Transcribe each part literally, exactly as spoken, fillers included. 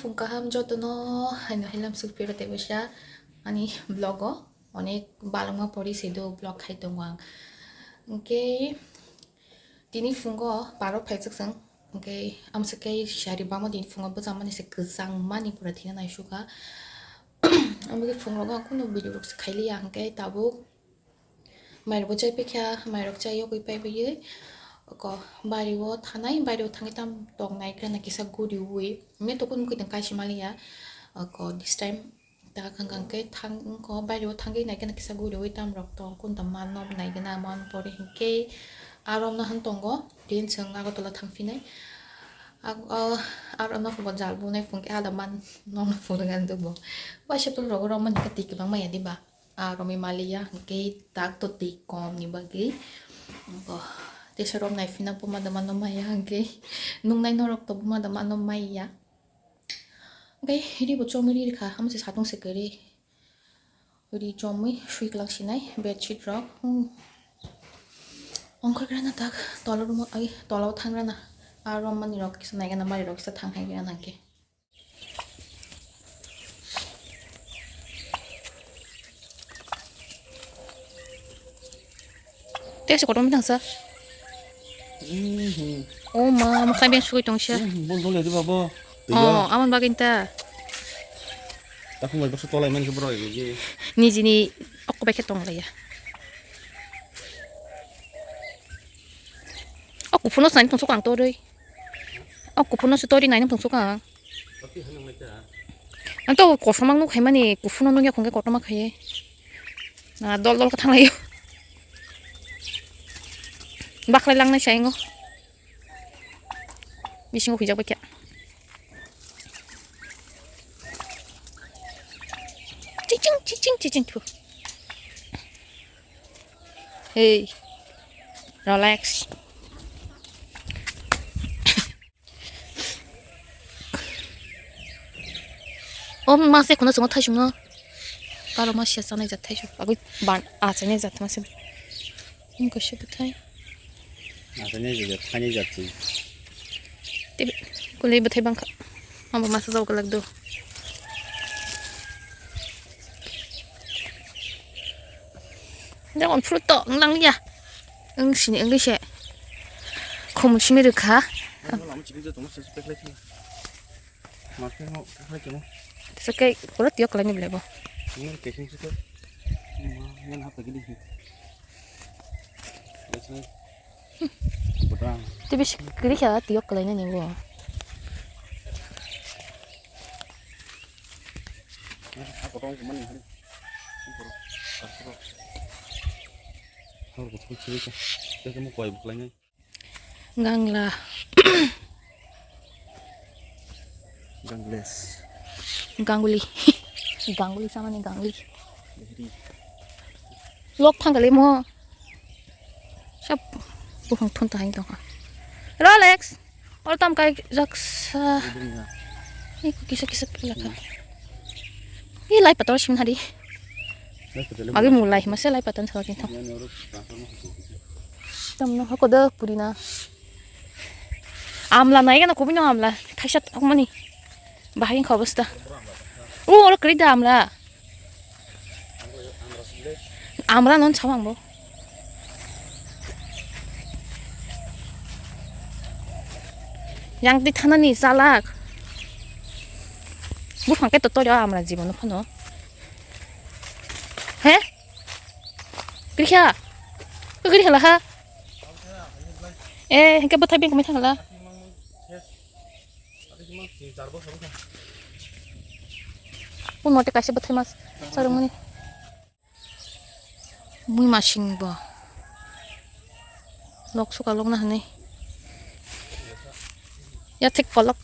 Phung kaham jotono haino hilam suk piro tei bisa ani vlog o onek balangma pori se do vlog khai tongo ang. Hwnkhe tini phungo parok phaijak chwng, hwnkhe amswk khe sari bama tini phungo bwchangmani se kwchangmani pura thina naisukha. Amokhe phungrogo ang kunu video rok se khailiya, hwnkhe tabuk mairokbo chai paikha, mairok chai yogwi paibai oko bario thanai, bario thangwi tam tong nai khe na kisa guriwi. Mane tokun kwtwng kaisa maliya oko this time. Ta khang khang khe thang wngkha, baireo thangwi nai khe kisa guriwi tam rok tong, kun tam man nok nai khe na man pore hinkhe aro wngna han tongo, tin chwng Agartala thang phinai. Ag-, ah, aro wngna phungo jal bunai phung khe ada man nokno phunuk ani dugo. Waisa phungrok romani khe twi kwbangma ya diba? Ah, romwi maliya hinkhe tak to twi kom ni bagwi. Abo teisa rom nai phina buma da mano maya hinkhe nungnai norok to buma da mano maya. Hwnkhe ri bo chomwi ri rwkha, omo se satung se kwrwi. Ri chomwi swi kwlak sinai bedsheet rok. Hmm. Ongkhorkhe rana tak tola room o, ai, tola o thang rana. A room mani rok kisa nai gana, mari rok kisa thang hai gana hwnkhe. Tei se kotorma thangsa. Mhm. O ma, mokhlai beng sugui tong sia. Mhm, bol dole di babo. Oh, amon bagin ta. Takhum bai baksa tolai mani bro ini. Nijini okko bai khe tong laiya. O kuphurno se naini tong sukha ang torwi. O kuphurno se torwi naini tong sukha ang. Ang to kosom ang nuk hai mani, kuphurno nukya khungke kotorma khaiye. Na dol dol khe thanglaio. Bakhlai langnai saingo. Bisingo huijak bai khe. Chiching, chiching, chiching thu. Hey. Relax. O ma se khuna chwngno thaisungno. Baro ma sia chanai jat thaisung. Agui ban a chanai jat ma se. Ang kaisa bwthai. A chanai jat, thainai jat se. Tei kulai bwthai bangkha. Abo masa jao kwlak do. Jagoni fruit to wng lang liya. Wng sini wngwi se. Khumui simi rwkha. Lama chikijak tongma se peklai khe. Marke no peklai khe no. Tesa khe pura tiyok kalaini belai bo. Nang keking se to. Ma, yan hap gidi. Tei bisi kwrwi kha tiyok kwlainani bo. Gangla. Gangles. Ganguli. Ganguli samani ganguli. Dehri. Lok thangkali mo. Sab bukhang thun tahai tongkha. Rolex. Ol tam kai jaksa. Dehri na. Iko kisa kisa pila kha. Hmm. Ih, lai pator sim hari. Lai pator. Magi mulai masa lai patan sawa kinto. Yang orang transfer mau ke sini. Tam no hako da purina. Amla nai gana kubui no amla. Thaisa hokmani. Bahai wngkha obostha. O, oro kwrwi da amla. Amla non sawa ang bo. Yang twi thanani chalak. Buphang khe to torio amla jibono phano. He? Kwrwi kha? Kwrwi khala ha? Eh, hingke bwthai beng kwmai thangla. Pun mote kaisa bwthai mas sarungmani. Mui masing bo. Lok suka lok na hwnwi. Yathek kolok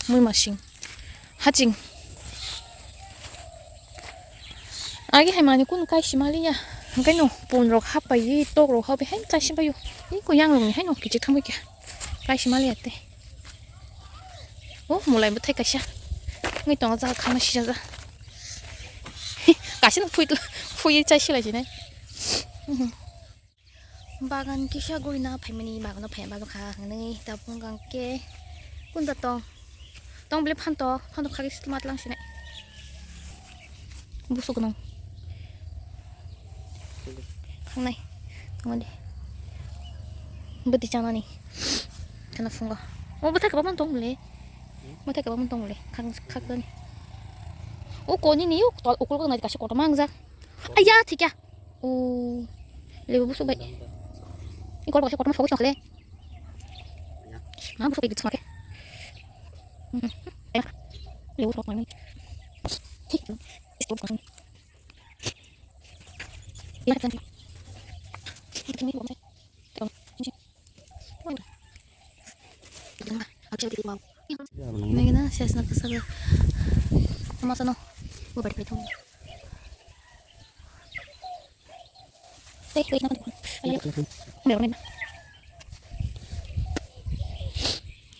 mui masing. Haching. Agi hai mani kunu kaisi maliya. Hingke no pun rok hapai, tok rok hapai, hai kaisi bayu. Iko yang rok ni hai no kichi thangbai kya. Kaisi maliya te. Oh, mulai bwthai kaisa. Ngi tongo jal khama sija ja. Kaisa no phui, phui chai silai sinai. Bagan kisa gurina phaimani bagano phai bagakha hwnwi tabuk hwnkha khe kunda tong Tong bele phanto, phanto khagis matlang sinai. Busuk nang. Khangnai. Tong de. Beti chanani. Kana phungo. O bwthai kaba man tong bele. Bwthai kaba man tong bele. Khang khak dani. O koni ni o tol ukul ko nai kaisa kotorma ang jak. Aya thikya. O. Lebu busuk bai. Ikol kaisa kotorma phogis nokle. Ma busuk bai bitsma ke. Lebu sok mani. Istor kosong. Nagina sesna kasaba. Sama sano. Bubar pai thong. Tei tei na. Ayo. Nero nena.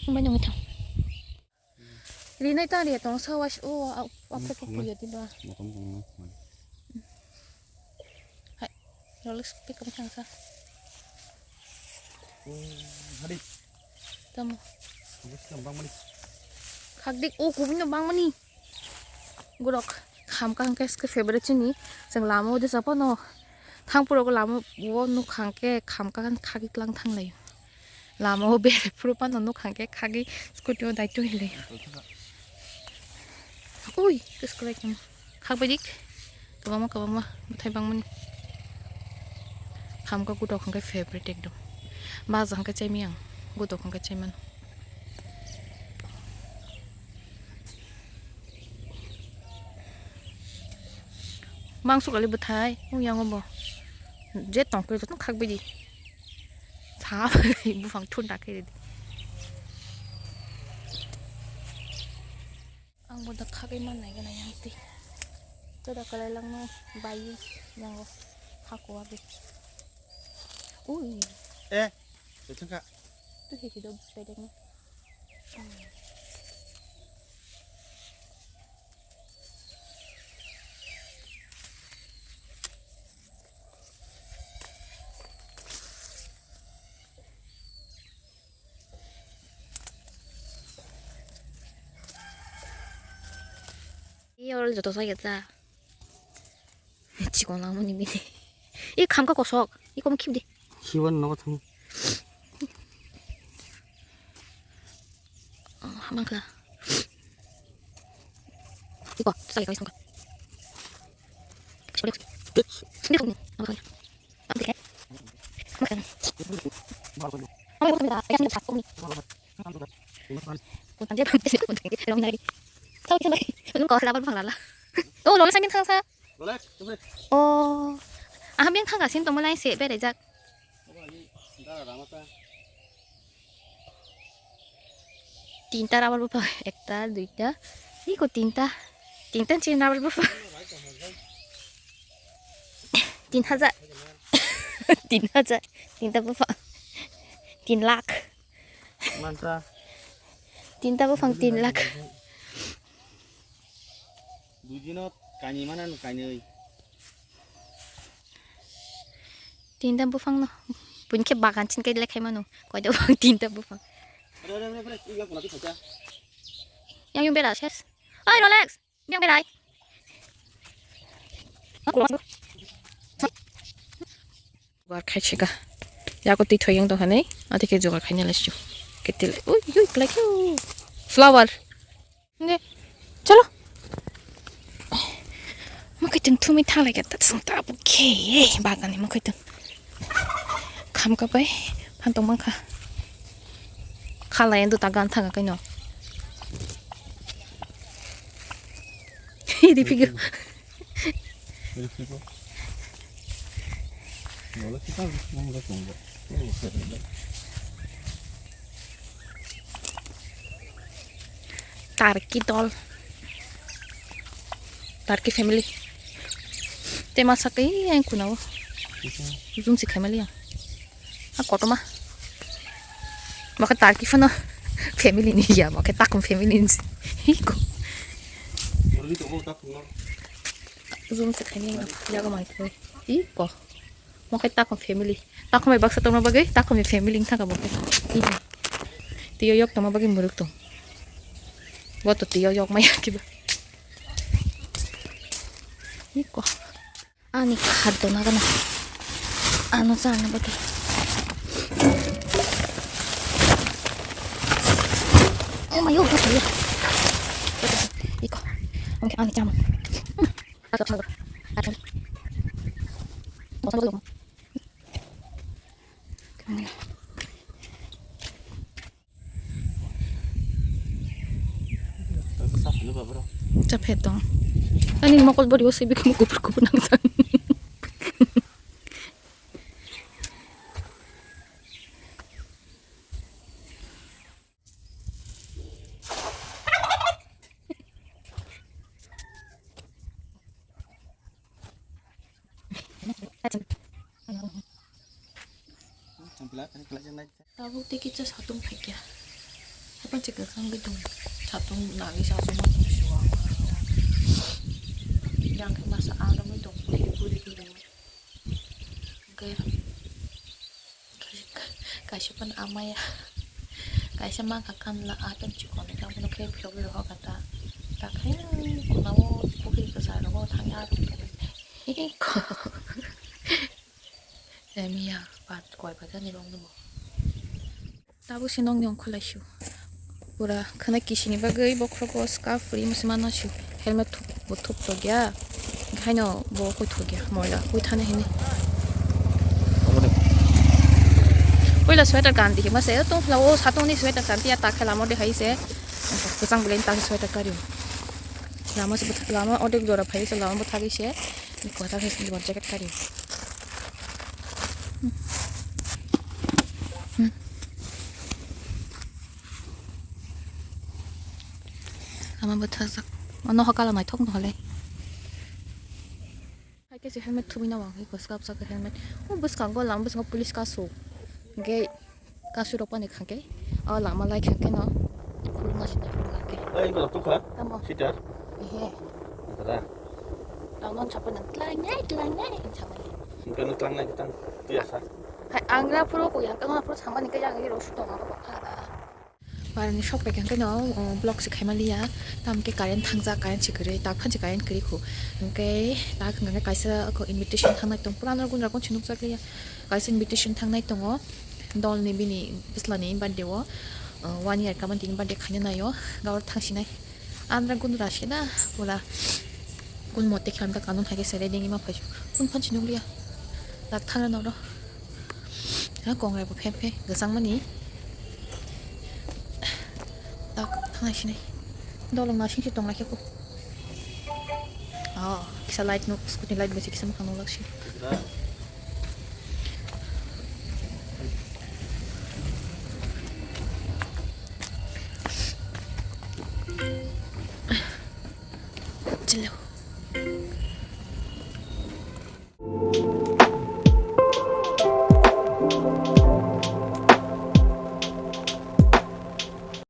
Umba nyong ithang. Rinai ta ria tong sa was o a a phe phe ya diba. Hai. Rolex pick up thang sa. Hadi. Tamo. Bus na bang mani. Khakdik o kubun na bang mani. Gurok khamka hwnkhe favorite chini. Chwng lama o disa phano thang puro lama o nuk hwnkhe khamka khagwi tlang thang lai. Lama o bere phuru phano nuk hwnkhe khagwi scooty o daitwi lai. Ui, kwskwrai tamo. Khakbai dik. Kwbangma kwbangma bwthai bangmani. Khamka gudok hwnkhe favorite ekdom. Baja hwnkhe chaimani ang. Gudok hwnkhe chaimano. Mangsuk ali bwthai, o yang bo. Je tongkhe joto khakbai di. Sa bai buphang thun da khe di. Ang bo da khagwi man nai gana yang ti. To da kalai lang no bai yang o. Hakwa bi. Ui. Eh, itu ka. Tu hi hi do bedeng. Iyo joto sa ya ta. Chikon langmani bini. I khamka kosok. I komo khibdi. Siwan nogo thang. Oh, mangkla. Iko, sai kai sangka. Sorry. Ini kau ni, apa kau? Apa kau? Makan. Apa kau? Apa kau? Apa kau? Tau kisa bai. Nung kau labar bang lala. Oh, lola samin thang sa. Lola, tunggu. Oh. Aham yang thang kasin tong malai se bere jak. Apa ini? Sebentar, ada apa? Tinta rubber bupha, ekta, duita. Iko tinta. Tinta chin rubber bupha. Tin hajar. Tin hajar. Tinta bupha. Tin lakh. Manta. Tinta buphang tin lakh. Dui dino kainwi mano kainwi. Tinta buphang no. Buini khe bagan chin kai lekhaimano. Koida buphang tinta buphang. Are, are, are, are, iya, kona tu khacha. Yang yung bera ses. Oi, Rolex. Yang berai. Jogar khai chika. Yago twi thoi yang tong hanai. Ati khe jogar khai nalai siyo. Ketil. Ui, ui, plai kyo. Flower. Nge. Chalo. Mukhai tong thumi thalai khe ta sung ta bu khe. Bagani mukhai tong. Kham ka bai. Phan tong mangkha. Khalai endo ta gan thanga kaino. Di pigo. Turkey dol. Turkey family. Tema sakai yang kunao. Zoom si khamali yang. A kotorma. Mokhe Turkey phano family ni ya, mokhe takum family ni. Hiko. Zoom se khaini yago mai koi. Hiko. Mokhe takum family. Takum bai baksa tongma bagwi, takum ni family wngkha bo khe. Tiyo yok tongma bagwi muruk tong. Bo to twi yok yok maya kiba. Iko. Ani khaddo na gana. Ano sana bagi. Oh my god, bagi. Iko. Oke, ani chama. Chaphe tong. Ani mokol bori o sebi kumu kupur kupur nang san. Tabuk tei kisa satung phaikya. Hapan se kwchang bai tong. Satung nagwi satung ma tong siwa. Yang khe masa adamwi tong puri puri puri. Hwnkhe kaisa pan amaya. Kaisa mangkha kanla atam chikon khe abono khe phiyogwi rohor kha ta. Ta khe kunao pukhri kwchar rogo thangya. Eko. Emiya, pat koi pai jani rong nw. Tabuk se nokni ongkha lai su. Pura khwna kisini bagwi bokhrogo scarf rwi masa mano su. Helmet thuk bo thuk tokya. Haino bo koi thokya moila koi thani hini. Poila sweater kan di masa tong phla o satongni sweater kan tiya ta khe lama de hai se. Kwchang belai ta sweater kari. Lama se lama odek jora phai se lama bo thagi se. Kota hai se jacket kari. Ama bwthajak. Ono hokala naithok no hole. Hai khe se helmet thubui na wng khe bwskang bwskango lama bwskango police kasu. Hwnkhe kasu rok pani khangkhe o lama lai khangkhe no khulukma sinai khulukma khe. Ai, ino rok tukha? Tamo? Sitar? Ehe. Tara? Tamo chapana tlangnai tlangnai chapani. Hwnkhe no tlangnai kitang tiyasa. Hai angra phuru kuya kama phuru samani kaya angi rosuk tong ako bakha. Barani sok pai khe no, o, block se khaima liya. Tam khe current thangjak, current se kwrwi, tak phan se current kwrwi khu. Hwnkhe tak hwnkhe kaisa ko invitation thangnai tong, pura no gunra kon se nukjak liya. Kaisa invitation thangnai tongo, dol ni bini bwsla ni birthday o, o, one year kaman tini birthday khaina naio, gawar thangsinai. Andra gunra se da, pura kun mote khe amta kanun hai khe se ready wngwi ma phai kun phan se nukliya. Tak thangna noro. Ha, kongrai bo phe phe, kwchangmani. Tak, thangnai sinai. Dolong nasing si tong lai khe ko. Oh, kisa light no, scooty light bai se kisa mukhang no lak si. Chalo.